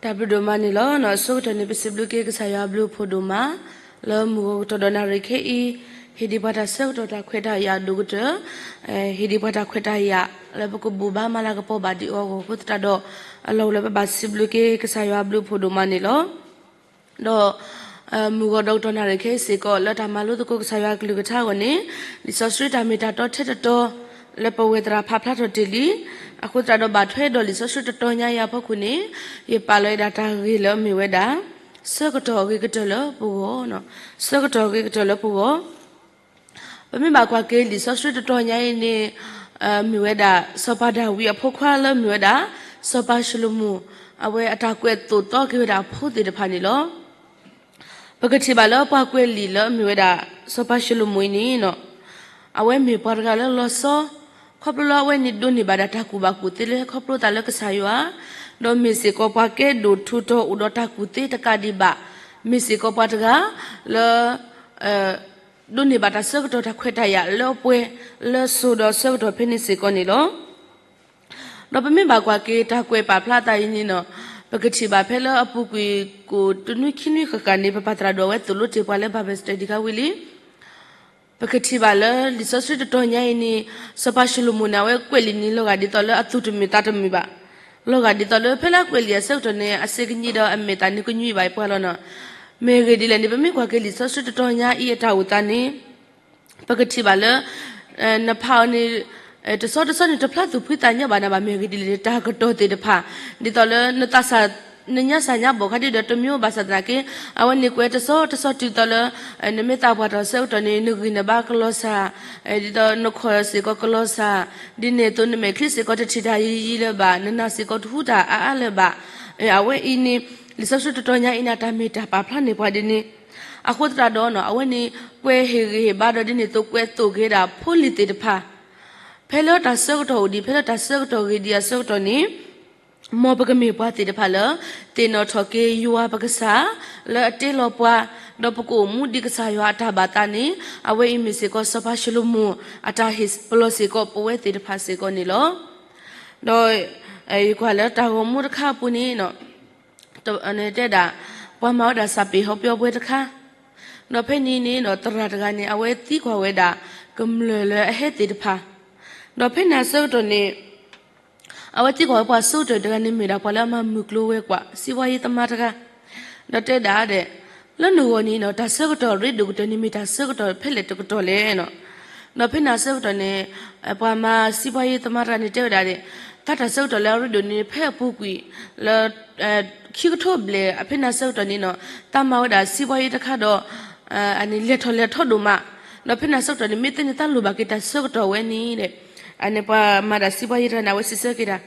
တၢ်ဘျုးဒိၣ်မးန့ၣ်လီၤ. အဆိကတၢၢ်န့ၣ် ပစံးဘျုးက့ၤကစၢ်ယွၤအဘျုးအဖှိၣ်ဒိၣ်မး လၢမုၢ်ဂီၤကတီၢ်ဒီးနၣ်ရံၣ်ခဲအံၤ ဟ့ၣ်ဒံးပှၤတၢ်ဆၢကတီၢ်တၢ်ခွဲးတၢ်ယာ်အဒိၣ်ကတၢၢ်, ဟ့ၣ်ဒံးပှၤတၢ်ခွဲးတၢ်ယာ် လၢပကဘိးဘၣ်မၤလၤကပီၤဘၣ်ဒံးအီၤအဂီၢ်အဃိသတးဒီး အလီၢ်အိၣ်လၢပဘၣ်စံးဘျုးက့ၤကစၢ်ယွၤအဘျုးအဖှိၣ်ဒိၣ်မးန့ၣ်လီၤ. ဒီး မုၢ်ဂီၤဒီးကတီၢ်နၣ်ရံၣ်ခဲအံၤစ့ၢ်ကီး လၢတၢ်မၤလိသကိးကစၢ်ယွၤအကလုၢ်ကထါအဂီၢ်န့ၣ် လံာ်စီဆှံတၢ်မ့ၢ်တၢ်တီထဲတတီၤ လၢပဝဲသရၣ်ဖးဖျါထီၣ်တ့ၢ်လံ. အဃိသတးဒီးဘၣ်ထွဲဒီးလံာ်စီဆှံတတီၤညါအံၤအဖီခိၣ်န့ၣ် ယပာ်လီၤဝဲဒၣ်တၢ်ဂ့ၢ်လၢအမ့ၢ်ဝဲဒၣ် ဆၢကတီၢ်အဂ့ၤကတၢၢ်လၢပဂီၢ်, ဆၢကတီၢ်အဂ့ၤကတၢၢ်လၢပဂီၢ် ပမ့ၢ်ဘၣ်ကွၢ်က့ၤလံာ်စီဆှံတတီၤညါအံၤန့ၣ် မ့ၢ်ဝဲဒၣ် စီၤပၤဒၤဝံးအဖိခွါလၢမ့ၢ်ဝဲဒၣ် စီၤပၤၡလိၤမိၣ် အဝဲအတၢ်ကွဲးသိၣ်သီက့ၤဝဲဒၣ်အဖိသ့ၣ်တဖၣ်န့ၣ်လီၤ. ပကထံၣ်ဘၣ်လၢပှၤကွဲးလံာ်လၢအမ့ၢ်ဝဲဒၣ် စီၤပၤၡလိၤမိၣ်အံၤန့ၣ် အဝဲမ့ၢ်ပှၤတဂၤလၢလီၤဆီ ခီဖျိလၢအဝဲန့ၣ်ဒိးန့ၢ်ဘၣ်ဒၣ်တၢ်ကူၣ်ဘၣ်ကူၣ်သ့လၢဟဲခီဖျိသးလၢကစၢ်ယွၤ, ဒီးမ့ၢ်စ့ၢ်ကီးပှၤကဲဒိၣ်ထူးတီၤအိၣ်ဒီးတၢ်ကူၣ်သ့တကးဒံးဘၣ်, မ့ၢ်စ့ၢ်ကီးပှၤတဂၤလၢ ဒိးန့ၢ်ဘၣ်တၢ်ဆၢကတီၢ်တၢ်ခွဲးတၢ်ယာ်လၢအပှဲၤ လၢစိၤဒီးဆၢကတီၢ်ဖဲန့ၣ်စ့ၢ်ကီးန့ၣ်လီၤ. ဒီးပမ့ၢ်ဘၣ်ကွၢ်က့ၤတၢ်ကွဲးပာ်ဖျါအသးအံၤန့ၣ် ပကထံၣ်ဘၣ်ဖဲလၢအပူၤကွံာ်ကိၣ်တနွံခံနွံဃၣ်ဃၣ်န့ၣ် ပပၢ်သရၣ်ဒိၣ်အဝဲသိၣ်လိတ့ၢ်ပှၤလၢ Bible study တခါဝံၤလံ ပကထံၣ်ဘၣ်လၢလံာ်စီဆှံတတီၤညါအံၤန့ၣ် စီၤပၤၡလိၤမိၣ်န့ၣ် အဝဲကွဲးလံာ်န့ၣ် လီၤဂာ်ဒ်သိးလၢအသူၣ်တမုာ်သးတမုာ်ဘၣ်. လီၤဂာ်ဒ်သိးလၢဖဲလၢအကွဲးလံာ်အဆၢကတီၢ်န့ၣ် အစ့ကညံဒီးအမဲာ်သၣ်န့ၣ်ကညွံဘၣ်ပှၤလီၤနီၤ. မ့ၢ်ဂ့ၢ်ဒ်လဲၣ်န့ၣ် ပမ့ၢ်ကွၢ်က့ၤလံာ်စီဆှံတတီၤညါအံၤအတၢ်အိၣ်သးန့ၣ် ပကထံၣ်ဘၣ်လၢ နဖးအီၤန့ၣ် တဆီတဆီန့ၣ် တဖျါသူၣ်ဖှံသးညီဘၣ်နၤဘၣ် မ့ၢ်ဂ့ၢ်ဒ်လဲၣ်န့ၣ် တၢ်ကတီၢ်သ့ၣ်တဖၣ် ဒ်သိးလၢ နညါစၢ်ညါဘီၣ်ခါဒ်ဒီးတမံၤဘၣ်ဆၣ်သနာ်က့ အဝဲန့ၣ်ကွဲးတဆီတဆီတုၤသိးလၢ နမ့ၢ်သးပှၢ်ထီၣ်ဆၢကတီၢ်န့ၣ် နဂံၢ်နဘါကလီၤစၢ် ဒ်သိးနခီၣ်စ့ၢ်ကီးကလီၤစၢ် ဒ်န့ၣ်အသိးနမဲာ်ချံစ့ၢ်ကီးတထံၣ်တၢ်ယံၤယံၤလၢၤဘၣ် နနၢ်စ့ၢ်ကီးတဟူတၢ်အါအါလၢၤဘၣ်. အဝဲအံၤန့ၣ် လံာ်စီဆှံတတီၤညါအံၤန့ၣ် တၢ်မ့ၢ်တၢ်ပာ်ဖျါန့ၢ်ပှၤဒ်န့ၣ် အဃိသတးဒီး အဝဲန့ၣ် ကွဲးဟ့ၣ်ဂံၢ်ဟ့ၣ်ဘါဒီးဒ်န့ၣ်အသိးကွဲးသိၣ်က့ၤဝဲဒၣ်ဖိလံၤသ့ၣ်တဖၣ် ဖဲလၢတၢ်ဆၢကတီၢ်အိၣ်ဒံး ဖဲလၢတၢ်ဆၢကတီၢ်ဂ့ၤဒံးအဆၢကတီၢ်န့ၣ် မ်ပကမ့ၢ်ပှၤသ့ၣ်တဖၣ်လၢ သ့ၣ်နီၣ်ထီၣ်က့ၤယွၤပကစၢ် လၢအတ့လီၤပှၤ ဒီးပကအိၣ်မူဒ်ကစၢ်ယွၤအတၢ်ဘၣ်သးန့ၣ် အဝဲအံၤမ့ၢ်စ့ၢ်ကီးစီၤပၤၡလိၤမိၣ် အတၢ်ဟ့ၣ်ပလီၢ်စ့ၢ်ကီးပဝဲသ့ၣ်တဖၣ်စ့ၢ်ကီးန့ၣ်လီၤ. ဒီး ယကွၢ်လၢတၢ်ဂီၤမူတခါအပူၤန့ၣ် တဲဒၣ် ပှၤမၤဝဲဒၣ်စၢ်ပ့ၤဟီပယီၤပှဲၤတခါ, ဒီးဖဲန့ၣ်န့ၣ် သရၣ်တဂၤန့ၣ် အဝဲသံကွၢ်ဝဲဒၣ် ကမျၢၢ်လၢအဟဲသ့ၣ်တဖၣ်, ဒီးဖဲန့ၣ်အဆၢကတီၢ်န့ၣ် အဝဲသံကွၢ်ဝဲပှၤဆၢကတီၢ်တဂၤန့ၣ်မ့ၢ်ဒၣ်ပှၤလၢအမၤမုၢ်ကျိၤဝဲၤကွာ် စံးဘှါယ့သမားတဂၤ, ဒီးတဲဒၣ်ဒဲး လၢနဂီၢ်န့ၣ် တၢ်ဆၢကတီၢ်ရ့ဒိၣ်ကတၢၢ်န့ၣ်မ့ၢ်တၢ်ဆၢကတီၢ်ဖဲလဲၣ်တကတီၢ်လဲၣ်. ဒီးဖဲန့ၣ်အဆၢကတီၢ်န့ၣ် ပှၤမၤစံးဘှါယ့သမားတဂၤန့ၣ်တဲဝဲဒၣ်ဒဲး တၢ်ဆၢကတီၢ်လၢအရ့ဒိၣ်န့ၣ် ဖဲအပူၤကွံာ်လၢ ခံကထိဘျဲၣ် ဖဲန့ၣ်အဆၢကတီၢ်န့ၣ် တၢ်မၤဝဲဒၣ်စံးဘှါယ့တခါဒီး အန့ၣ်လဲၤထီၣ်လဲၤထီဒိၣ်မး, ဒီးဖဲန့ၣ်အဆၢကတီၢ်န့ၣ် မ့ၢ်သ့န့ၣ်တၢ်လိၣ်ဘၣ်က့ၤတၢ်ဆၢကတီၢ်ဝဲန့ၣ် အန့ၣ်ပှၤမၤဒၣ်စံးဘှါယ့တဂၤန့ၣ် အဝဲစံးဆၢက့ၤတၢ်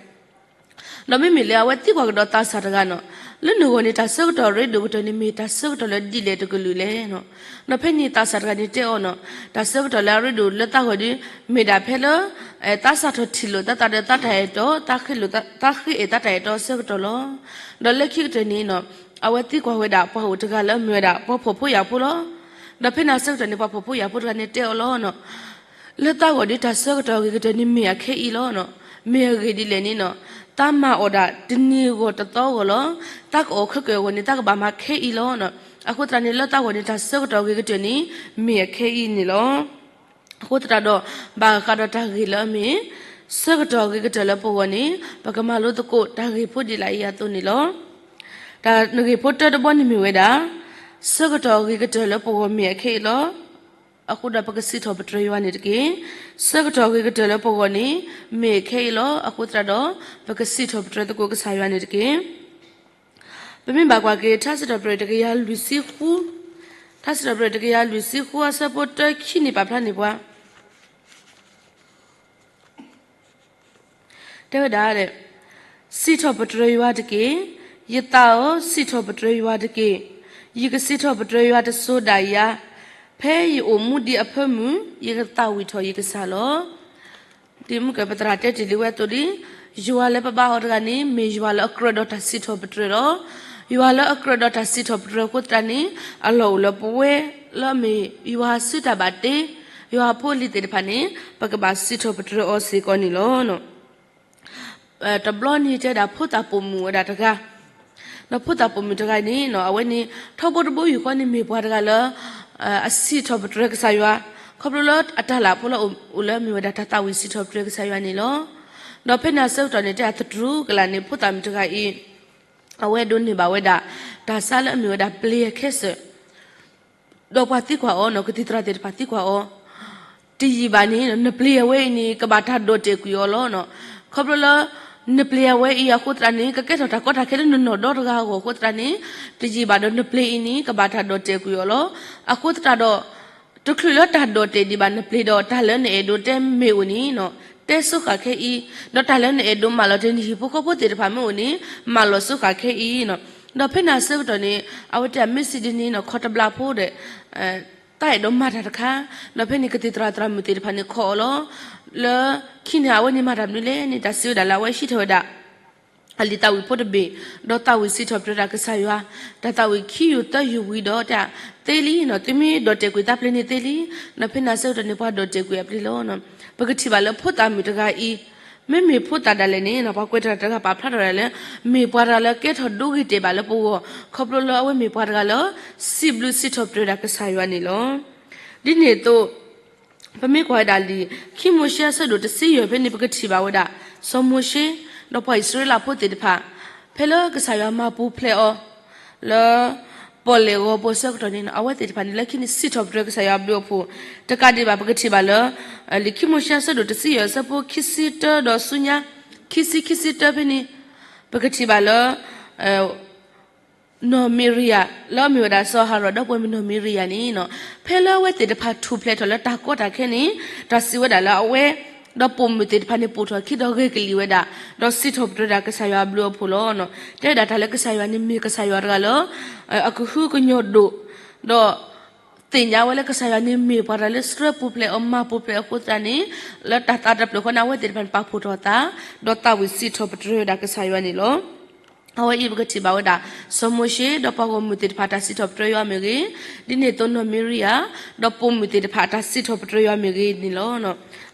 ဒီးမ့မ့ၢ်လၢအဝဲသံကွၢ်ကဒီးသးစၢ်တဂၤန့ၣ် လၢနဂီၢ်န့ၣ် တၢ်ဆၢကတီၢ်ရ့ဒိၣ်ကတၢၢ်န့ၣ်မ့ၢ်တၢ်ဆၢကတီၢ်လၢဒ်လဲၣ်တကလုာ်လဲၣ်. ဒီးဖဲန့ၣ်သးစၢ်တဂၤန့ၣ်တဲအီၤန့ၣ် တၢ်ဆၢကတီၢ်လၢအရ့ဒိၣ်လၢသးဂီၢ်ဒီး မ့ၢ်ဒၣ်ဖဲလၢ သးစၢ်ထီၣ်ထံၣ်လိာ်သးသးဒီးသးတၢ်အဲၣ်တီ သးဃ့အဲၣ်သးတၢ်အဲၣ်တီအဆၢကတီၢ်လီၤ. ဒီးလၢခံကတၢၢ်န့ၣ် အဝဲသံကွၢ်ဝဲဒၣ်ပှၤအိၣ်တဂၤလၢအမ့ၢ်ဝဲဒၣ် ပှၤဖှီၣ်ဖိယာ်ဖိလီၤ. ဒီးဖဲန့ၣ်အဆၢကတီၢ်န့ၣ် ပှၤဖှီၣ်ဖိယာ်ဖိတဂၤန့ၣ်တဲအီၤလီၤ. လၢသးဂီၢ်ဒီးတၢ်ဆၢကတီၢ်ဂ့ၤကတၢၢ်န့ၣ်မ့ၢ်အခဲအံၤလီၤ. မ့ၢ်အဂ့ၢ်ဒ်လဲၣ်န့ၣ် တၢ်မၤအီၣ်ဒၣ်တနံၤဂီၢ်တသီဂီၢ်လီၤ. တၢ်ကအီၣ်ခဲကၢၢ်အဂီၢ်န့ၣ် တၢ်ကဘၣ်မၤခဲအံၤလီၤ. အဃိသတးန့ၣ် လၢသးဂီၢ်န့ၣ် တၢ်ဆၢကတီၢ်ဂ့ၤကတၢၢ်န့ၣ် မ့ၢ်အခဲအံၤန့ၣ်လီၤ. အဃိသတးဒီး ဘၣ်ဃးဒီးတၢ်ဂ့ၢ်လၢအမ့ၢ် ဆၢကတီၢ်ဂ့ၤကတၢၢ်လၢပဂီၢ်န့ၣ် ပကမၤလိသကိးတၢ်ဂ့ၢ်ဖိဒ်လာ်အံၤအသိးန့ၣ်လီၤ. တၢ်ဂ့ၢ်ဖိတၢတဘီန့ၣ်မ့ၢ်ဝဲဒၣ် ဆၢကတီၢ်ဂ့ၤကတၢၢ်လၢပဂီၢ်မ့ၢ်အခဲအံၤလီၤ. အဃိဒီးပကစံးထီၣ်ပတြၢၤယွၤန့ၣ်တက့ၢ်. ဆၢကတီၢ်ဂ့ၤကတၢၢ်လၢပဂီၢ်န့ၣ် မ့ၢ်အခဲအံၤလီၤ. အဃိသတးဒီး ပကစံးထီၣ်ပတြၢၤသကိးကစၢ်ယွၤန့ၣ်တက့ၢ်. ပမ့ၢ်ဘၣ်ကွၢ်က့ၤ ထါစံးထီၣ်ပတြၢၤတကယၤလွံၢ်ဆံဃု, ထါစံးထီၣ်ပတြၢၤတကယၤလွံၢ်ဆံဃု အဆၢဖိတၢခံန့ၣ် ပာ်ဖျါန့ၢ်ပှၤ တဲဝဲဒၣ်, စံးထီၣ်ပတြၢၤယွၤတက့ၢ်. ယသးဧၢ, စံးထီၣ်ပတြၢၤယွၤတက့ၢ်. ယကစံးထီၣ်ပတြၢၤယွၤတစိၤဒၣ်ယၤ, ဖဲယအိၣ်မူဒံးအဖၢမုၢ် ယကသးဝံၣ်ထီၣ်ယကစၢ်လီၤ. ဒ်မုၢ်ကၢၢ်ပသရၣ်တဲတ့ၢ်လံဝဲအသိးလံ, ယွၤလၢပဘါအီၤတဂၤန့ၣ် မ့ၢ်ယွၤလၢအကြၢးဒီးတၢ်စံးထီၣ်ပတြၢၤလီၤ. ယွၤလၢအကြၢးဒီးတၢ်စံးထီၣ်ပတြၢၤအဃိသတးန့ၣ် အလီၢ်အိၣ်လၢပဝဲလၢအမ့ၢ်ယွၤစုတၢ်ဘၣ်တ့, ယွၤဖိလံၤသ့ၣ်တဖၣ်န့ၣ် ပကဘၣ်စံးထီၣ်ပတြၢၤအီၤစ့ၢ်ကီးန့ၣ်လီၤ. တဘျီန့ၣ်တဲဒၣ်ဖိသၣ်ပိာ်မုၣ်ဝဲဒၣ်တဂၤ, ဒီးဖိသၣ်ပိာ်မုၣ်တဂၤန့ၣ်နီၤ အဝဲန့ၣ် ထီဘိတဘိယူၢ်ဃီန့ၣ် မ့ၢ်ပှၤတဂၤလၢ အစံးထီၣ်ပတြၢၤကစၢ်ယွၤ ခီဖျိလၢအတၢ်လၢ်ဖိလၢအအိၣ်လၢအမ့ၢ်ဝဲဒၣ်တၢ်သးဝံၣ်စံးထီၣ်ပတြၢၤကစၢ်ယွၤန့ၣ်လီၤ. ဒီးဖဲန့ၣ်အဆၢကတီၢ်န့ၣ် တဲအသတြူၤကလာ်န့ၣ် ဖိသၣ်မုၣ်တဂၤအံၤ အဝဲဒိးန့ၢ်ဘၣ်ဝဲဒၣ် တၢ်ဆါလၢအမ့ၢ်ဝဲဒၣ် ပျ့ၤအခဲစၢၣ် ဒီးပှၤသံကွၢ်အီၤနီၤ ကသံၣ်သရၣ်သ့ၣ်တဖၣ်သံကွၢ်အီၤ တယံာ်ဘၣ်န့ၣ် နပျ့ၤအဝဲအံၤန့ၣ် ကဘၣ်တၢ်ဒိးတဲာ်ကွံာ်အီၤလီၤ. ခီဖျိလၢ နပျ့ၤအဝဲအံၤအဃိသတးန့ၣ် ကကဲထီၣ်တၢ်ကီတၢ်ခဲလၢနနီၢ်ဒီတဂၤအဂီၢ်အဃိသတးန့ၣ် တယံာ်ဘၣ်ဒီးနပျ့ၤအံၤန့ၣ် ကဘၣ်တၢ်ဒိးတဲာ်ကွံာ်အီၤလီၤ. အဃိသတးဒီး တချုးလၢတၢ်ဒိးတဲာ်ဒံးဘၣ်နပျ့ၤဒီး တၢ်လၢနအဲၣ်ဒိးတဲမ့ၢ်အိၣ်န့ၣ် တဲဆိဃာ်ခဲအံၤ, ဒီးတၢ်လၢနအဲၣ်ဒိးမၤလီၤတ့ၢ်နဟံၣ်ဖိဃီဖိသ့ၣ်တဖၣ်မ့ၢ်အိၣ်န့ၣ် မၤလီၤဆိဃာ်ခဲအံၤ. ဒီးဖဲန့ၣ်အဆၢကတီၢ်န့ၣ် အဝဲတဲမ့ၢ်စံးဒ်န့ၣ်နီၤ ခီတဘျီဖိဒီး တၢ်အဲၣ်ဒိးမၤတၢ်တခါ, ဒီးဖဲန့ၣ်ကသံၣ်သရၣ်သရၣ်မုၣ်သ့ၣ်တဖၣ်န့ၣ်ခိးအီၤလီၤ. လၢခံန့ၣ် အဝဲန့ၣ်မၤတၢ်မနုၤလဲၣ်န့ၣ် တၢ်စံးဝဲဒၣ်လၢအဝဲဟံးထီၣ်ဝဲဒၣ် အလံာ်သးဝံၣ်ဖိတဘ့ၣ်, ဒီးသးဝံၣ်စံးထီၣ်ပတြၢၤတၢ်ကစၢ်ယွၤ, တၢ်သးဝံၣ်ခံယူၢ်သၢယူၢ်ဝံၤဒီးတၢ်သ့လံနီၤ, သုမ့ၢ်ဒိးတဲာ်ကွံာ်သးပျ့ၤန့ၣ်သ့လံ. ဒီးဖဲန့ၣ်အဆၢကတီၢ်န့ၣ် ပှၤဒိးတဲာ်ကွံာ်အပျ့ၤလီၤ. ပကထံၣ်ဘၣ်လၢဖိသၣ်မုၣ်တဂၤအံၤ မ့မ့ၢ်ဖိသၣ်ဒၣ်လဲာ်န့ၣ် ပှၤကွဲးတၢ်တဂၤပာ်ဖျါထီၣ်ဒၣ်လၢ မ့ၢ်ပှၤတဂၤလၢကဲထီၣ်ဒိဂ့ၤတဲာ်ဘၣ်လၢပဂီၢ် ခီဖျိလၢအဝဲမ့ၢ်ပှၤတဂၤလၢ စံးဘျုးစံးထီၣ်ပတြၢၤဒၣ်ကစၢ်ယွၤန့ၣ်လီၤ. ဒ်န့ၣ်အသိး ပမ့ၢ်ကွၢ်ဝဲဒၣ်လံာ် ခံမိၤၡ့အဆၢဒိၣ်တဆံယဲၢ်ဖဲန့ၣ် ပကထံၣ်ဘၣ်ဝဲဒၣ် စီၤမိၤၡ့ ဒီးပှၤအံၣ်စရ့လးဖိသ့ၣ်တဖၣ် ဖဲလၢကစၢ်ယွၤမၤပူၤဖျဲးအီၤ လၢ ပီၣ်လဲၣ်ဂီၤပူၤအဆၢကတီၢ်န့ၣ် အဝဲသ့ၣ်တဖၣ်န့ၣ် လၢခံန့ၣ် စံးထီၣ်ပတြၢၤကစၢ်ယွၤအဘျုးအဖှိၣ် တကးဒံးဘၣ် ပကထံၣ်ဘၣ်လၢ လံာ်ခံမိၤၡ့အဆၢဒိၣ်တဆံယဲၢ် အဆၢဖိခံဆံတၢဒီးဆူညါ ခံဆံ ခံဆံတၢဖဲန့ၣ် ပကထံၣ်ဘၣ်လၢ နီၢ်မံရံယၤ လၢအမ့ၢ်ဝဲဒၣ်စီၤအၤဟရိၣ်ဒီပုၢ်ဝဲၢ်မုၣ်နီၢ်မံရံယၤန့ၣ် ဖဲလၢအဝဲသ့ၣ်တဖၣ်ထူၣ်ဖျဲးထီၣ်လၢတၢ်ကီတၢ်ခဲန့ၣ် တၢ်စံးဝဲဒၣ်လၢအဝဲ ဒီးပိာ်မုၣ်သ့ၣ်တဖၣ်န့ၣ် ပိာ်ထီၣ်ခံဒီးဂဲၤကလံာ်ဝဲဒၣ် ဒီးစံးထီၣ်ပတြၢၤဒၣ်ကစၢ်ယွၤအဘျုးအဖှိၣ်လီၤ. တဲဝဲဒၣ်တၢ်လၢကစၢ်ယွၤန့ၣ်မ့ၢ်ကစၢ်ယွၤတဂၤလၢ အကဟုကညီၢ်ဒိၣ် ဒီး သ့ၣ်ညါဝဲလၢကစၢ်ယွၤန့ၣ်မ့ၢ်ပှၤတဂၤလၢစံးပူၤဖျဲးအီၤမၤပူၤဖျဲးအဃိသတးန့ၣ် လၢတၢ်သးတဖျၢၣ်ဃီန့ၣ် အဝဲသ့ၣ်တဖၣ်န့ၣ် ပာ်ဖှိၣ်ထီၣ်အသး ဒီးသးဝံၣ်စံးထီၣ်ပတြၢၤဝဲဒၣ်ကစၢ်ယွၤန့ၣ်လီၤ. အဝဲအံၤပကထံၣ်ဘၣ်ဝဲဒၣ် စီၤမိၤၡ့ ဒီးပှၤဂီၢ်မုၢ်သ့ၣ်တဖၣ်တၢ်စံးထီၣ်ပတြၢၤယွၤမ့ၢ်ဂ့ၤ, ဒ်န့ၣ်အသိးနီၢ်မံရံယၤ ဒီးပိာ်မုၣ်သ့ၣ်တဖၣ်အတၢ်စံးထီၣ်ပတြၢၤယွၤမ့ၢ်ဂ့ၤန့ၣ်လီၤ.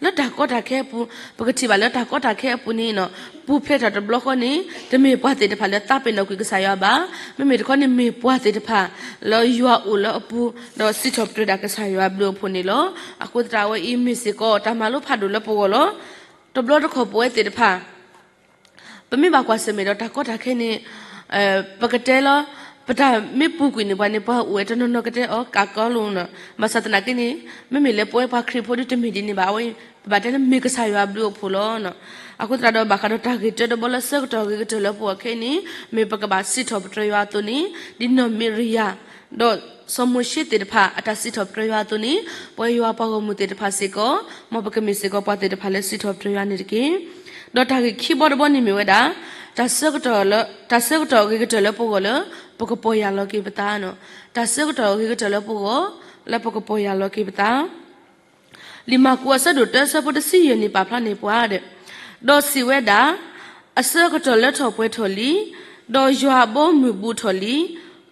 လၢတၢ်ကီတၢ်ခဲအပူၤ ပကထံၣ်ဘၣ်လၢတၢ်ကီတၢ်ခဲအပူၤန့ၣ် ပူၤဖျဲးထီၣ်တဘျီဃီန့ၣ် တမ့ၢ်ပှၤသ့ၣ်တဖၣ်လၢသးပ့ၤနီၣ်ကွံာ်ကစၢ်ယွၤဘၣ်. မ့မ့ၢ်တခီန့ၣ်မ့ၢ်ပှၤသ့ၣ်တဖၣ် လၢယွၤအိၣ်လၢအပူၤ ဒီးစံးထီၣ်ပတြၢၤဒၣ်ကစၢ်ယွၤအဘျုးအဖှိၣ်န့ၣ်လီၤ. အဃိသတးအဝဲအံၤမ့ၢ်စ့ၢ်ကီးတၢ်မၤလိဖးဒိၣ်လၢပဂီၢ်လီၤ. တဘျီတခီၣ်ပဝဲသ့ၣ်တဖၣ် ပမ့ၢ်ဘၣ်ကွၢ်ဆၢၣ်မဲာ်ဒီးတၢ်ကီတၢ်ခဲန့ၣ် ပကတဲလီၤ ပတၢ်မ့ၢ်ပူၤကွံာ်န့ၣ် ပှၤန့ၣ်ပှၤအိၣ်ဝဲတနီၤနီၤကတဲအီၤ ကးကီလိၤနီၤ, ဘၣ်ဆၣ်သနာ်က့န့ၣ် မ့မ့ၢ်လၢပဝဲပှၤခရံာ်ဖိဒ်တမ့ၢ်ဒ်န့ၣ်ဘၣ် အဝဲ ပဘၣ်တဲလၢမ့ၢ်ကစၢ်ယွၤအဘျုးအဖှိၣ်လီၤ. အဃိသတးဒီးဘၣ်ဃးဒီးတၢ်ဂ့ၢ်တၢတဘီလၢဆၢကတီၢ်ဂ့ၤကတၢၢ်လၢပဂီၢ်ခဲအံၤန့ၣ် မ့ၢ်ပကဘၣ်စံးထီၣ်ပတြၢၤယွၤအသိးန့ၣ် ဒ်နီၢ်မံရံယၤ ဒီးစီၤမိၤၡ့သ့ၣ်တဖၣ် အတၢ်စံးထီၣ်ပတြၢၤယွၤအသိးန့ၣ် ပဝဲယွၤပှၤဂီၢ်မုၢ်သ့ၣ်တဖၣ်စ့ၢ်ကီး မ်ပကမ့ၢ်စ့ၢ်ကီးပှၤသ့ၣ်တဖၣ်လၢစံးထီၣ်ပတြၢၤယွၤန့ၣ်တက့ၢ်. ဒီးတၢ်ဂ့ၢ်ခံဘီတဘီန့ၣ်မ့ၢ်ဝဲဒၣ် တၢ်ဆၢကတီၢ်လၢ တၢ်ဆၢကတီၢ်ဂ့ၤကတၢၢ်လၢပဂီၢ်လၢ ပကပီၢ်ယၢ်လီၤက့ၤပသးနီၤ, တၢ်ဆၢကတီၢ်ဂ့ၤကတၢၢ်လၢပဂီၢ် လၢပကပီၢ်ယၢ်လီၤက့ၤပသး လံာ်မၢ်ကူးအဆၢဒိၣ်တၢအဆၢဖိတဆံယဲၢ်န့ၣ် ပာ်ဖျါန့ၢ်ပှၤဒီး, ဒီးစံးဝဲဒၣ်, အဆၢကတီၢ်လၢထီၣ်ပှဲၤထီၣ်လံ, ဒီးယွၤအဘီအမုၢ်ဘူးထီၣ်လံ,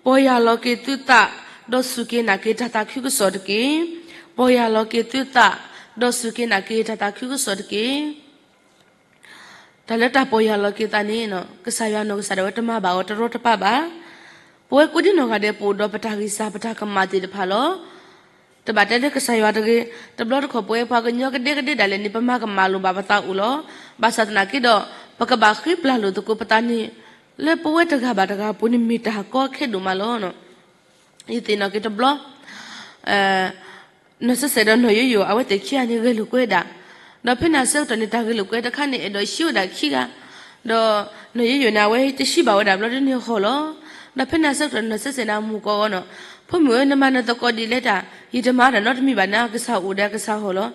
ပီၢ်ယၢ်လီၤက့ၤသုသး, ဒီးစူၢ်က့ၤနာ်က့ၤတၢ်သးခုကစီၣ်တက့ၢ်. ပီၢ်ယၢ်လီၤက့ၤသုသး, ဒီးစူၢ်က့ၤနာ်က့ၤတၢ်သးခုကစီၣ်တက့ၢ်. တၢ်လၢတၢ်ပီၢ်ယၢ်လီၤက့ၤသးန့ၣ် ကစၢ်ယွၤနီၢ်ကစၢ်ဒၣ်ဝဲတမၤဘၣ်အီၤတရီတပါဘၣ်. ပဝဲကိးဒံနီၢ်ဂၤဒဲးပအိၣ်ဒီးပတၢ်ဂံၢ်စၢ်ပတၢ်ကမၣ်သ့ၣ်တဖၣ်လီၤ. တဘၣ်တဲလၢကစၢ်ယွၤတဂ့ၤ, တဘျီတခီၣ်ပဝဲပှၤကညီကဒဲကဒဲဒၣ်လဲာ်န့ၣ် ပမၤကမၣ်လိာ်ဘၣ်ပသးအိၣ်လီၤ. ဘၣ်ဆၣ်သနာ်က့ဒီး ပကဘၣ်ဃ့ပျၢ်လိာ်သကိးပသးန့ၣ် လၢပဝဲတဂၤဘၣ်တဂၤအပူၤန့ၣ်မ့ၢ်တၢ်ကီခဲဒိၣ်မးလီၤ. ယသ့ၣ်နီၣ်က့ၤတဘျီ နီၢ်စဲးစဲးဒီးနီၢ်ယိယိ အဝဲသ့ၣ်ခံဂၤန့ၣ်ဂဲၤလိာ်ကွဲဒၣ်, ဒီးဖဲန့ၣ်အဆၢကတီၢ်န့ၣ် တၢ်ဂဲၤလိာ်ကွဲတခါန့ၣ် အဲၣ်ဒိးဟံးဝဲဒၣ်ခံဂၤ, ဒီးနီၢ်ယိယိန့ၣ် အဝဲတဟံးဘၣ်ဝဲဒၣ်ဘျီဒ်န့ၣ်ဟီၣ်လီၤ. ဒီးဖဲန့ၣ်အဆၢကတီၢ်န့ၣ် နီၢ်စဲးစဲးန့ၣ် အမိၢ်ကိးအီၤနီၤ, ဖိမုၣ်ဧၢ နမၤနသကိးဒ်လဲၣ်တၢ်, ယတမၤတၢ်နီတမံၤဘၣ်န့ၣ် အကစၢ်အိၣ်ဒီးအကစၢ်ဟီၣ်လီၤ.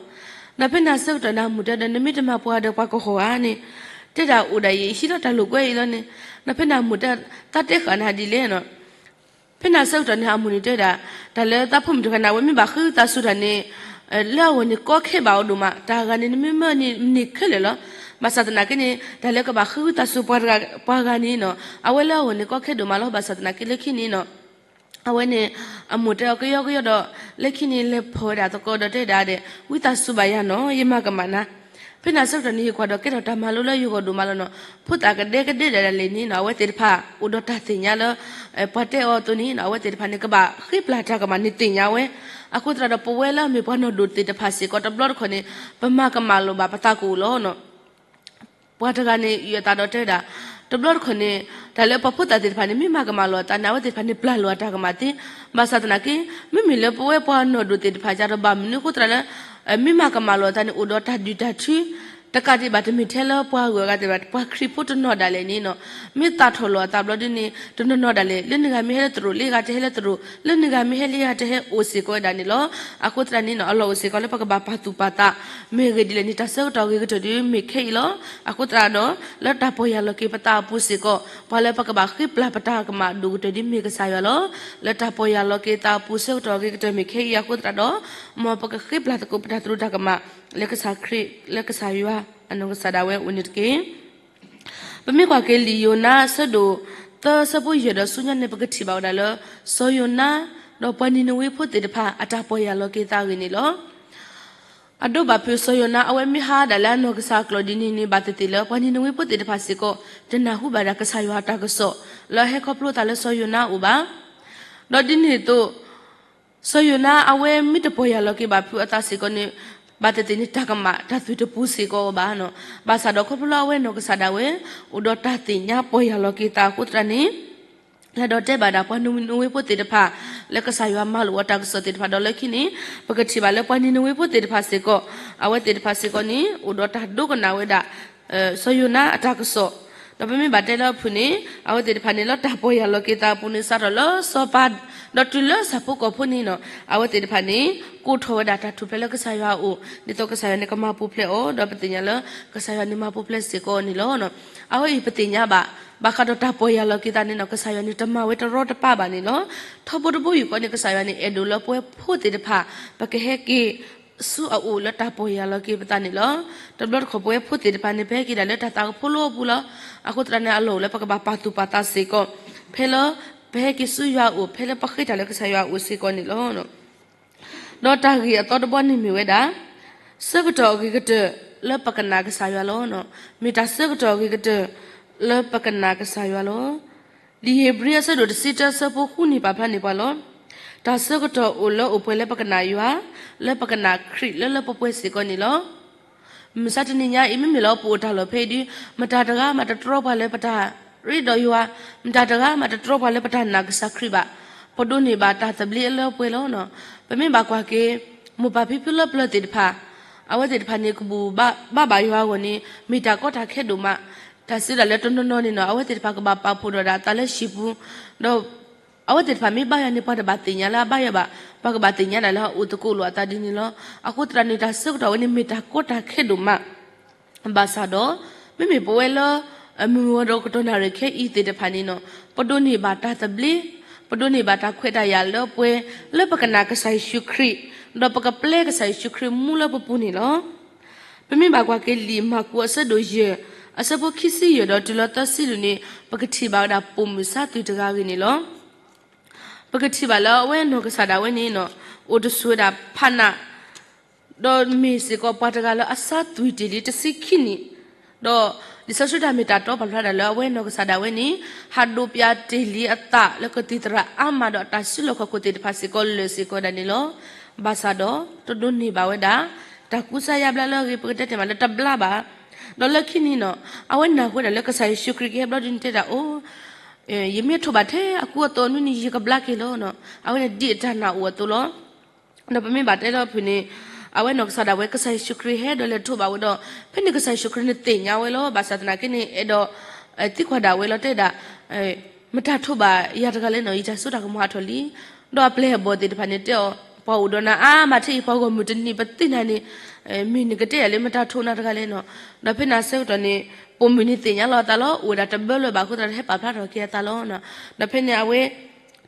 ဒီးဖဲန့ၣ်အဆၢကတီၢ်န့ၣ် အမိၢ်တဲဒီး နမ့ၢ်တမၤပှၤဒီးပှၤကဟီၣ်ဧါန့ၣ်, တဲဒၣ်အိၣ်ဒၣ်အံၤ ဟံးထီၣ်တၢ်လိာ်ကွဲအံၤလီၤန့ၣ်, ဒီးဖဲန့ၣ်အမိၢ်တဲ သးတဲဃာ်နၤဒ်လဲၣ်နီၤ ဖဲန့ၣ်အဆၢကတီၢ်န့ၣ် အမိၢ်န့ၣ်တဲဒၣ်, တၢ်လၢသးဖိမုၣ်တဂၤန့ၣ် အဝဲမ့ၢ်ဘၣ်ဃ့ဝံသးစူၤတၢ်န့ၣ်, လၢအဂီၢ်န့ၣ်ကီခဲဘၣ်အီၤဒိၣ်မး, တၢ်ဂၤန့ၣ် နမ့ၢ်မၢန့ၣ်မန့ၢ်ခဲလၢာ်လီၤ. ဘၣ်ဆၣ်သနာ်က့န့ၣ် တၢ်လၢကဘၣ်ဃ့ဝံသးစူၤပှၤဂၤန့ၣ်နီၤ, အဝဲလၢအဂီၢ်န့ၣ်ကီခဲဒိၣ်မးလီၤ. ဘၣ်ဆၣ်သနာ်က့လၢခံန့ၣ်နီၤ အဝဲန့ၣ် အမိၢ်တဲအီၤကယီကယီဒီး လၢခံန့ၣ် လဲၤဖီၣ်ဝဲဒၣ်သကိးဒီးတဲဒၣ်ဒီး ဝံသးစူၤဘၣ်ယၤနီၤ ယမၤကမၣ်နၤ ဖဲန့ၣ်အဆၢကတီၢ်န့ၣ် ယကွၢ်ဒီးကဲထီၣ်တၢ်မၤလိလၢယဂီၢ်ဒိၣ်မးလီၤနီၤ. ဖိသၣ်ကဒဲကဒဲဒၣ်လဲာ်န့ၣ်နီၤ အဝဲသ့ၣ်တဖၣ် အိၣ်ဒီးတၢ်သ့ၣ်ညါလၢ ပှၤတဲအီၤအသိးန့ၣ်နီၤ အဝဲသ့ၣ်တဖၣ်န့ၣ် ကဘၣ်ဃ့ပျၢ်တၢ်ကမၣ်န့ၣ်သ့ၣ်ညါဝဲ. အဃိသတးဒီး ပဝဲလၢအမ့ၢ်ပှၤနီၢ်ဒိၣ်သ့ၣ်တဖၣ်စ့ၢ်ကီး တဘျီတခီၣ်န့ၣ် ပမၤကမၣ်လိာ်ဘၣ်ပသးကအိၣ်လီၤနီၤ. ပှၤတဂၤန့ၣ် အုၣ်အသးဒီးတဲဝဲဒၣ်, တဘျီတခီၣ်န့ၣ် တၢ်လၢပှၤဖိသၣ်သ့ၣ်တဖၣ်န့ၣ် မ့ၢ်မၤကမၣ်လိာ်အသးန့ၣ် အဝဲသ့ၣ်တဖၣ်န့ၣ် ပျၢ်လိာ်အတၢ်ကမၣ်သ့. ဘၣ်ဆၣ်သနာ်က့ မ့မ့ၢ်လၢပဝဲပှၤနီၢ်ဒိၣ်သ့ၣ်တဖၣ် ကဒီးဘၣ်မနုၤအဃိသတးလၢ မ့ၢ်မၤကမၣ်လိာ်အသးန့ၣ် အိၣ်ဒီးတၢ်ဒုၣ်တၢ်ထု တကးဒံးဘၣ် တမ့ၢ်ထဲလၢပှၤဂုၤအဂၤသ့ၣ်တဖၣ် ပှၤခရံာ်ဖိတနီၤဒၣ်လဲာ်န့ၣ်နီၤ, မ့ၢ်သးထီၣ်လိာ်အသးဘျီဒ်န့ၣ် တနီၤနီၤဒၣ်လဲာ် လၢနဂၤမ့ၢ်ဟဲလၢသရိာ် လၢယဂၤတဟဲလၢသရိာ် လၢနဂၤမ့ၢ်ဟဲလၢယဂၤတဟဲအိၣ်စ့ၢ်ကီးဝဲဒၣ်န့ၣ်လီၤ. အဃိသတးန့ၣ်နီၤ အလီၢ်အိၣ်စ့ၢ်ကီးလၢပကဘၣ်ပာ်သူၣ်ပာ်သး မ့ၢ်ဂ့ၢ်ဒ်လဲၣ်န့ၣ် တၢ်ဆၢကတီၢ်အဂ့ၤကတၢၢ်ဒ်မ့ၢ်ခဲအံၤလီၤ. အဃိသတးဒီး လၢတၢ်ပီၢ်ယၢ်လီၤက့ၤပသးအပူၤစ့ၢ်ကီး ပှၤလၢပကဘၣ်ဃ့ပျၢ်ပတၢ်ကမၣ်ဒိၣ်ကတၢၢ်ဒ်မ့ၢ်ကစၢ်ယွၤလီၤ. လၢတၢ်ပီၢ်ယၢ်လီၤက့ၤသးအပူၤဆၢကတီၢ်အဂ့ၤကတၢၢ်မ့ၢ်ခဲအံၤအဃိသတးဒီး မ်ပကဃ့ပျၢ်သကိးပတၢ်သရူးတၢ်ကမၣ် လၢကစၢ်ခရံာ် လၢကစၢ်ယွၤအနီၢ်ကစၢ်ဒၣ်ဝဲအိၣ်န့ၣ်တက့ၢ်. ပမ့ၢ်ကွၢ်က့ၤလံာ်ယိၤနါအဆၢဒိၣ်သၢအဆၢဖိယဲၢ်ဒီးဆူညါန့ၣ် ပကထံၣ်ဘၣ်ဝဲဒၣ်လၢ စီၤယိၤနါ ဒီးပှၤနံၤနဝ့ဖိသ့ၣ်တဖၣ် အတၢ်ပီၢ်ယၢ်လီၤက့ၤသးအဂ့ၢ်န့ၣ်လီၤ. အဒိဘၣ်ဖုးစီၤယိၤနါ အဝဲမ့ၢ်ဟးဒၣ်လၢအနီၢ်ကစၢ်အကျိာ်ဒ်န့ၣ်န့ၣ် ဘၣ်သ့ၣ်သ့ၣ်လၢပှၤနံၤနဝ့ဖိသ့ၣ်တဖၣ်စ့ၢ်ကီး တနၢ်ဟူဘၣ်ဒၣ်ကစၢ်ယွၤအတၢ်ကစီၣ် လၢအဟဲခီဖျိသးလၢစီၤယိၤနါအအိၣ်ဘၣ်. ဒီးဒ်န့ၣ်အသိး စီၤယိၤနါအဝဲမ့ၢ်တပီၢ်ယၢ်လီၤက့ၤဘၣ်ဖုးအသးစ့ၢ်ကီးန့ၣ် ဘၣ်သ့ၣ်သ့ၣ်န့ၣ် တၢ်ကမၣ်တၢ်သွံၣ်တပူၤစ့ၢ်ကီးဘၣ်နီၤ. ဘၣ်ဆၣ်ဒီးခီဖျိလၢအဝဲနီၢ်ကစၢ်ဒၣ်ဝဲ အိၣ်ဒီးတၢ်သ့ၣ်ညါပီၢ်ယၢ်လီၤက့ၤသးအဃိသတးန့ၣ် လၢဒီးတဲဘၣ်ဒၣ်ပှၤနံၤနဝ့ဖိသ့ၣ်တဖၣ် လၢကစၢ်ယွၤမၤလိာ်အီၤတၢ်ကစီၣ်သ့ၣ်တဖၣ်ဒီးလၢခံန့ၣ် ပကထံၣ်ဘၣ်လၢပှၤနံၤနဝ့ဖိသ့ၣ်တဖၣ်စ့ၢ်ကီး အဝဲသ့ၣ်တဖၣ်စ့ၢ်ကီးန့ၣ် အိၣ်ဒီးတၢ်ဒိကနၣ်ဝဲဒၣ် စီၤယိၤနါအတၢ်ကစီၣ်, ဒီးပမ့ၢ်ဘၣ်တဲလၢအဖုၣ်န့ၣ် အဝဲသ့ၣ်တဖၣ်န့ၣ် လၢတၢ်ပီၢ်ယၢ်လီၤက့ၤသးအပူၤန့ၣ် စးထီၣ်လၢစီၤပၤ ဒီးတုၤလၢဆၣ်ဖိကီၢ်ဖိန့ၣ်နီၤ အဝဲသ့ၣ်တဖၣ်န့ၣ် ကိးထီၣ်ဝဲဒၣ်တၢ်ထူၣ်ဖျဲးလၢကစၢ်ယွၤအအိၣ် ဒ်သိးကစၢ်ယွၤန့ၣ် ကမၤပူၤဖျဲးအီၤ ဒီးပသ့ၣ်ညါလၢ ကစၢ်ယွၤန့ၣ်မၤပူၤဖျဲးစ့ၢ်ကီးန့ၣ်လီၤ. အဝဲအံၤပသ့ၣ်ညါဘၣ် ဘၣ်ဃးဒီးတၢ်ပီၢ်ယၢ်လီၤက့ၤသးန့ၣ်နီၤ ကစၢ်ယွၤန့ၣ် တမၤဝဲတရီတပါဘၣ်န့ၣ်လီၤ. ထီဘိတဘိယူၢ်ဃီန့ၣ် ကစၢ်ယွၤန့ၣ် အဲၣ်ဒိးလၢပဝဲဖိသ့ၣ်တဖၣ် ပကဟဲက့ၤ ဆူအအိၣ်လၢတၢ်ပီၢ်ယၢ်လီၤက့ၤပသးန့ၣ်လီၤ. တဘျီတခီၣ်ပဝဲဖိသ့ၣ်တဖၣ်န့ၣ် ပဟဲက့ၤဒၣ်လၢတၢ်သးကဖိလၢအပူၤလီၤ. အဃိသတးန့ၣ် အလီၢ်အိၣ်လၢပကဘၣ်ပာ်သူၣ်ပာ်သးစ့ၢ်ကီး ဖဲလၢ ပဟဲက့ၤဆူယွၤအအိၣ် ဖဲလၢပဃ့တၢ်လၢကစၢ်ယွၤအအိၣ်စ့ၢ်ကီးန့ၣ်လီၤ. ဒီးတၢ်ဂ့ၢ်အသီတဘီန့ၣ်မ့ၢ်ဝဲဒၣ် ဆၢကတီၢ်အဂ့ၤကတၢၢ်လၢပကနာ်ကစၢ်ယွၤလီၤ. မ့ၢ်တၢ်ဆၢကတီၢ်အဂ့ၤကတၢၢ်လၢပကနာ်ကစၢ်ယွၤလီၤ. လံာ်ဧ့ၤဘြံၤအဆၢဒိၣ်တဆံတၢအဆၢဖိဃုန့ၣ်ပာ်ဖျါန့ၢ်ပှၤလီၤ. တၢ်ဆၢကတီၢ်အိၣ်လၢအိၣ်ပှဲၤလၢပကနာ်ယွၤ, လၢပကနာ်ခရံာ်လၢလၢပှဲၤပှဲၤစ့ၢ်ကီးန့ၣ်လီၤ. မုၢ်မဆါတနံၤညါအံၤ မ့မ့ၢ်လၢပအိၣ်တၢ်လီၢ်ဖဲအံၤဒီး မတၤတဂၤမးတတြီပှၤလၢပတၢ်ရ့ဒီးယွၤ, မတၤတဂၤမးတတြီပှၤလၢပတၢ်နာ်ကစၢ်ခရံာ်ဘၣ်. ပဒိးန့ၢ်ဘၣ်တၢ်သဘျ့အလၢအပှဲၤလီၤ. ပမ့ၢ်ဘၣ်ကွၢ်က့ၤ မိၢ်ပၢ်ဖံဖုလၢပျၢၤသ့ၣ်တဖၣ်, အဝဲသ့ၣ်တဖၣ်န့ၣ် ကဘူၣ်ဘါဘၣ်ယွၤအဂီၢ်န့ၣ် မ့ၢ်တၢ်ကီတၢ်ခဲဒိၣ်မး. တၢ်စံးဝဲဒၣ်လၢတနီၤနီၤန့ၣ်နီၤ အဝဲသ့ၣ်တဖၣ်ကဘၣ်ပာ်ဖှိၣ်ဒီးဒၣ်အသးလၢဟံၣ်ပူၤ, ဒီး အဝဲသ့ၣ်တဖၣ်မ့ၢ်ဘါယွၤန့ၣ် ပှၤတဘၣ်သ့ၣ်ညါလၢအဘါယွၤဘၣ်, ပှၤကဘၣ်သ့ၣ်ညါဒၣ်လၢအအိၣ်သကိးလိာ်အသးဒ်န့ၣ်လီၤ. အဃိသတးန့ၣ် တၢ်ဆၢကတီၢ်ဝဲန့ၣ်မ့ၢ်တၢ်ကီတၢ်ခဲဒိၣ်မး ဘၣ်ဆၣ်ဒီး မ့မ့ၢ်ပဝဲလၢ မုၢ်ဂီၤဒီးကတီၢ်နၣ်ရံၣ်ခဲအံၤသ့ၣ်တဖၣ်န့ၣ်နီၤ ပဒိးန့ၢ်ဘၣ်တၢ်သဘျ့, ပဒိးန့ၢ်ဘၣ်တၢ်ခွဲးတၢ်ယာ်လၢပှဲၤ လၢပကနာ်ကစၢ်ယ့ၣ်ၡူးခရံာ်, ဒီးပကပျဲကစၢ်ယ့ၣ်ၡူးခရံာ်မူလၢပပူၤန့ၣ်လီၤ. ပမ့ၢ်ဘၣ်ကွၢ်က့ၤလံာ်မၢ်ကူးအဆၢဒိၣ်ယဲၢ် အဆၢဖိခံဆံယဲၢ်ဒီးတုၤလီၤသၢဆံလွံၢ်န့ၣ် ပကထံၣ်ဘၣ်ဝဲဒၣ်ပိာ်မုၣ်ဆါသွံၣ်တဂၤအဂ့ၢ်န့ၣ်လီၤ. ပကထံၣ်ဘၣ်လၢအဝဲနီၢ်ကစၢ်ဒၣ်ဝဲန့ၣ်နီၤ အိၣ်တဆိးဝဲဒၣ်ဖးနး ဒီးမ့ၢ်စ့ၢ်ကီးပှၤတဂၤလၢအဆါသွံၣ်တ့ၢ်လံတဆံခံနံၣ်, ဒီးလံာ်စီဆှံတၢ်မ့ၢ်တၢ်တီပာ်ဖျါဒၣ်လၢအဝဲနီၢ်ကစၢ်ဒၣ်ဝဲန့ၣ် ဟးဒိးပျၢ်တ့ၢ်လံအသးလၢကသံၣ်သရၣ်အါမးဒီးအတၢ်စုလီၢ်ခီၣ်ခိၣ်သ့ၣ်တဖၣ်စ့ၢ်ကီးလၢာ်စ့ၢ်ကီးဝဲဒၣ်န့ၣ်လီၤ. ဘၣ်ဆၣ်ဒီး တဒိးန့ၢ်ဘၣ်ဝဲဒၣ် တၢ်ကူစါယါဘျါလၢအဂ့ၤ ပကတဲတ့ၢ်မးလၢတဘျါဘၣ်. ဒီးလၢခံန့ၣ်နီၤ အဝဲနၢ်ဟူဝဲဒၣ်လၢကစၢ်ယ့ၣ်ၡူးခရံာ်ကဟဲဘျီဒ်န့ၣ်တဲဒၣ်အိၣ် ယမ့ၢ်ထိးဘၣ်ထဲအကူအသိးနွံနံၤ ယကဘျါက့ၤလီၤ. အဝဲန့ၣ်ဒ်အတၢ်နာ်အိၣ်အသိးလီၤ. ဒီးပမ့ၢ်ဘၣ်တဲလၢအဖုၣ်န့ၣ် အဝဲနီၢ်ကစၢ်ဒၣ်ဝဲ ကစၢ်ယ့ၣ်ၡူးခရံာ်ဟဲဒီးလဲၤထိးဘၣ်ဝဲဒီး ဖဲန့ၣ်ကစၢ်ယ့ၣ်ၡူးခရံာ်န့ၣ်သ့ၣ်ညါဝဲလီၤ. ဘၣ်ဆၣ်သနာ်က့န့ၣ် အဲၣ်ဒိး သံကွၢ်ဒၣ်ဝဲလီၤ တဲဒၣ် မတၤထိးဘၣ်ယၤတဂၤလဲၣ်နီၤ, ယတၢ်စိတၢ်ကမီၤဟးထီၣ်လံ. ဒီးအပျဲၢ်အဘီၣ်သ့ၣ်တဖၣ်န့ၣ်တဲအီၤ ပှၤအိၣ်ဒီးနၤအါမးထဲအံၤ ပှၤဂီၢ်မုၢ်တနံၤပသ့ၣ်နၤန့ၣ် မ့ၢ်နကတဲယၤလၢမတၤထိးနၤတဂၤလဲၣ်နီၤ. ဒီးဖဲန့ၣ်အဆၢကတီၢ်န့ၣ် ပိာ်မုၣ်န့ၣ်သ့ၣ်ညါလီၤအသးလီၤ. အိၣ်ဝဲဒၣ်တဘၢလၢၤဘၣ်အဃိသတးဒီး ဟဲပာ်ဖျါထီၣ်က့ၤအသးလီၤ. ဒီးဖဲန့ၣ်အဝဲ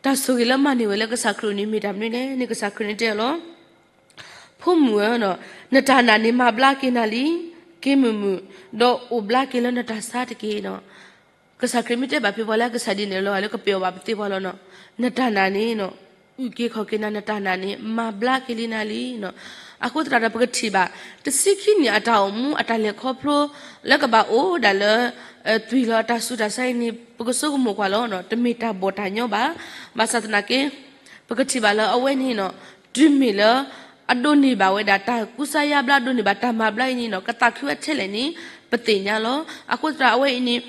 တၢ်ဆိၣ်ဂ့ၤလၢမၤန့ၢ်ဝဲလၢကစၢ်ခရံာ်အအိၣ်န့ၣ်မ့ၢ်တၢ်မနုၤလဲၣ်န့ၣ် ကစၢ်ခရံာ်န့ၣ်တဲအီၤလီၤ. ဖိမုၣ်ဧၢ, နတၢ်နာ်န့ၣ်မၤဘျါက့ၤနၤလံ. က့ၤမုာ်မုာ်, ဒီးအိၣ်ဘျါက့ၤလၢနတၢ်ဆါတက့ၢ်နီၤ. ကစၢ်ခရံာ်မ့ၢ်တဲဘၣ်ဖဲပှၤလၢအကစၢ်ဒ်န့ၣ်လီၤ လၢကပျဲအီၤဘၣ်ပသ့ပှၤလီၤနီၤ. နတၢ်နာ်န့ၣ်နီၤ အုၣ်က့ၤခီၣ်က့ၤနၤ နတၢ်နာ်န့ၣ် မၤဘျါက့ၤလံနၤလံနီၤ. အဃိသတးဒီးပကထံၣ်ဘၣ် တဆံခံနံၣ်အတၢ်အိၣ်မူအတၢ်လဲၤခီဖျိ လၢကဘၣ်အိၣ်ဒၣ်လၢ သွံၣ်လီၤတၢ်ဆူးတၢ်ဆါအံၤန့ၣ် ပကဆိကမိၣ်ကွၢ်လီၤ. တမ့ၢ်တၢ်ဘီၣ်တၢ်ညီဘၣ်. ဘၣ်ဆၣ်သနာ်က့ ပကထံၣ်ဘၣ်လၢအဝဲန့ၣ်နီၤ တုၤမ့ၢ်လၢ အဒိးန့ၢ်ဘၣ်ဝဲဒၣ်တၢ်ကူစါယါဘျါ ဒိးန့ၢ်ဘၣ်တၢ်မၤဘျါအံၤန့ၣ်နီၤ ကသးခုဝဲထဲလဲၣ်န့ၣ် ပသ့ၣ်ညါလီၤ. အဃိသတးအဝဲအံၤန့ၣ်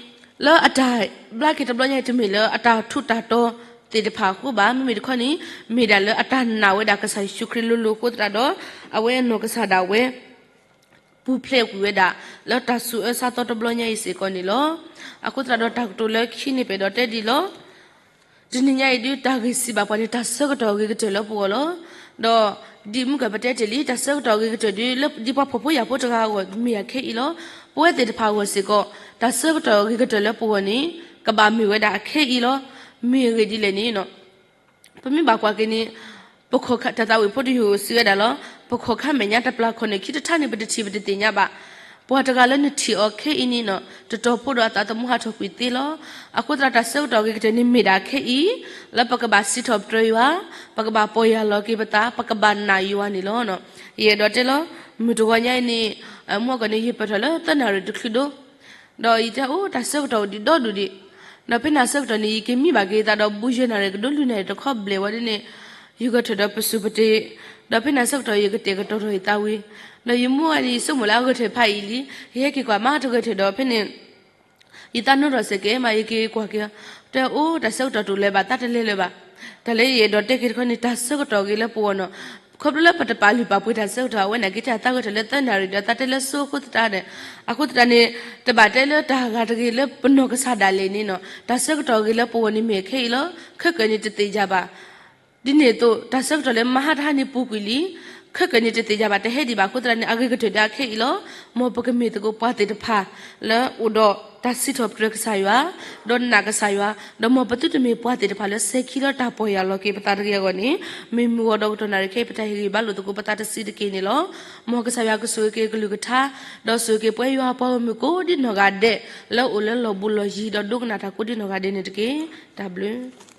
လၢအတၢ်ဘျါက့ၤတဘျီညါအံၤ တမ့ၢ်လၢအတၢ်ထူးတၢ်တီၤသ့ၣ်တဖၣ်အဃိဘၣ်. မ့မ့ၢ်တခီန့ၣ် မ့ၢ်ဒၣ်လၢအတၢ်နာ်ဝဲဒၣ်ကစၢ်ယ့ၣ်ၡူးခရံာ်လိၤလိၤအဃိသတးဒီး အဝဲအနီၢ်ကစၢ်ဒၣ်ဝဲ ပူၤဖျဲးကွံာ်ဝဲဒၣ် လၢတၢ်ဆူးအၢဆါသီတဘျီညါအံၤစ့ၢ်ကီးန့ၣ်လီၤ. အဃိသတးဒီးတၢ်ကတိၤလၢခံန့ၣ် ပအဲၣ်ဒိးတဲဒ်လီၤ. တနံၤညါအံၤဒုး တၢ်ဂ့ၢ်စံးဘၣ်ပှၤန့ၣ် တၢ်ဆၢကတီၢ်အဂ့ၤကတၢၢ်လၢပဂီၢ်လီၤ. ဒီးဒ်မုၢ်ကၢၢ်ပတဲတ့ၢ်လံ တၢ်ဆၢကတီၢ်အဂ့ၤကတၢၢ်ဒုး လၢဒ်ပှၤဖှီၣ်ဖိယာ်ဖိတဂၤအဂီၢ် မ့ၢ်အခဲအံၤလီၤ. ပဝဲသ့ၣ်တဖၣ်အဂီၢ်စ့ၢ်ကီး တၢ်ဆၢကတီၢ်အဂ့ၤကတၢၢ်လၢပဂီၢ်န့ၣ် ကဘၣ်မ့ၢ်ဝဲဒၣ်အခဲအံၤလီၤ. မ့ၢ်အဂ့ၢ်ဒ်လဲၣ်န့ၣ် ပမ့ၢ်ဘၣ်ကွၢ်က့ၤန့ၣ် ပခီၣ်ခါ တၢ်သးဝံၣ်ဖိတယုၢ်စံးဝဲဒၣ်လီၤ. ပခီၣ်ခါမဲာ်ညါတပျၢ်ခီၣ်န့ၣ် ခံတထါန့ၣ် ပတထံၣ်ပတသ့ၣ်ညါဘၣ်. ပှၤတဂၤလၢနထံၣ်အီၤခဲအံၤန့ၣ်နီၤ တတီၤဖိဒီးအသးသမူဟးထီၣ်ကွံာ်သ့လီၤ. အဃိသတးတၢ်ဆၢကတီၢ်အဂ့ၤကတၢၢ်န့ၣ်မ့ၢ်ဒၣ်ခဲအံၤ လၢပကဘၣ်စံးထီၣ်ပတြၢၤယွၤ, ပကဘၣ်ပီၢ်ယၢ်လီၤက့ၤပသး, ပကဘၣ်နာ်ယွၤန့ၣ်လီၤ. ယအဲၣ်ဒိးတဲလီၤ မုၢ်တဂီၤညါအံၤန့ၣ် မုၢ်အဂီၢ်န့ၣ် ယပၢၢ်ထီၣ်လၢသၢနၣ်ရံၣ်တချုးဒိ ဒီးယတဲအိၣ်တၢ်ဆၢကတီၢ်အိၣ်ဒံးဒီဒူၣ်ဒံး, ဒီးဖဲန့ၣ်ဆၢကတီၢ်န့ၣ် ယက့ၤမံဘၣ်က့ၤသးဒီးဘူးယဲၢ်နၣ်ရံၣ်ကဒိလွံၢ်နၣ်ရံၣ်တခီဘျဲၣ်ဝဲဒ်န့ၣ်, ယဂဲၤထၢၣ်ဒီးပစူၢ်ပတ့ၢ်, ဒီးဖဲန့ၣ်ဆၢကတီၢ်ယကတဲာ်ကတီၤထီၣ်ယသးဝံၤ, ဒီးယမိၢ်အံၤန့ၣ် ယဆိကမိၣ်လၢအဂဲၤထၢၣ်ဖးအံၤလံ, ယဟဲက့ၤကွၢ်မးတဂဲၤထၢၣ်ဒီးဖဲန့ၣ် ယသးနီထီၣ်စ့ၢ်ကီးမး ယက့ၤကွၢ်က့ၤ, တဲအိၣ်တၢ်ဆၢကတီၢ်တအိၣ်လၢၤဘၣ် သးတလဲၤလၢၤဘၣ်. တၢ်လၢယအဲၣ်ဒိးတဲက့ၤတခီန့ၣ် တၢ်ဆၢကတီၢ်အဂ့ၤလၢပဂီၢ်နီၤ, ခီဖျိလၢပတပာ်လုၢ်ပာ်ပှ့ၤတၢ်ဆၢကတီၢ် အဝဲန့ၣ်က့ၤတဲအသးဂဲၤထၢၣ်လၢသၢနၣ်ရံၣ်ဒီးသးတဲလၢစိအဃိသတးန့ၣ်, အဃိသတးန့ၣ် တဘၣ်တဲလၢတၢ်ဂၤတဂ့ၤလၢပနီၢ်ကစၢ်ဒၣ်လဲာ်န့ၣ်နီၤ, တၢ်ဆၢကတီၢ်အဂ့ၤလၢပဂီၢ်န့ၣ်မ့ၢ်ခဲအံၤလီၤ, ခဲကနံၣ်န့ၣ်တသ့ၣ်ညါဘၣ် ဒ်န့ၣ်အသိး တၢ်ဆၢကတီၢ်လၢမဟါတဟါန့ၣ်ပူၤကွံာ်လံ, ခဲကနံၣ်န့ၣ်တသ့ၣ်ညါဘၣ် တဟဲဒံးဘၣ်အဃိသတးန့ၣ် အဂ့ၤကတၢၢ်ဒၣ်ခဲအံၤလီၤ. မ်ပကမ့ၢ်သကိးပှၤသ့ၣ်တဖၣ် လၢအိၣ်ဒီးတၢ်စံးထီၣ်ပတြၢၤကစၢ်ယွၤ, ဒီးနာ်ကစၢ်ယွၤ, ဒီးမ်ပသုတမ့ၢ်ပှၤသ့ၣ်တဖၣ်လၢစဲၤခံလၢတၢ်ပီၢ်ယၢ်လီၤက့ၤပသးတဂ့ၤအဂီၢ်န့ၣ်, မ့ၢ်မုၢ်ဂီၤဒီးကတီၢ်နၣ်ရံၣ်ခဲအံၤ ပတၢ်ဟ့ၣ်ဂံၢ်ဘါလိာ်သကိးပသးတစုတက့ၢ်န့ၣ်လီၤ. မ်ကစၢ်ယွၤကဆိၣ်ဂ့ၤက့ၤကလုၢ်ကထါ, ဒီးဆိၣ်ဂ့ၤက့ၤပှၤယွၤပှၤဂီၢ်မုၢ်ကိးဒ်နီၢ်ဂၤဒဲး လၢအိၣ်လၢလီၢ်ဘူးလီၢ်ယံၤ ဒီးဒိကနၣ်တၢ်ကိးဒ်နီၢ်ဂၤဒဲးန့ၣ်တက့ၢ်. တၢ်ဘျုး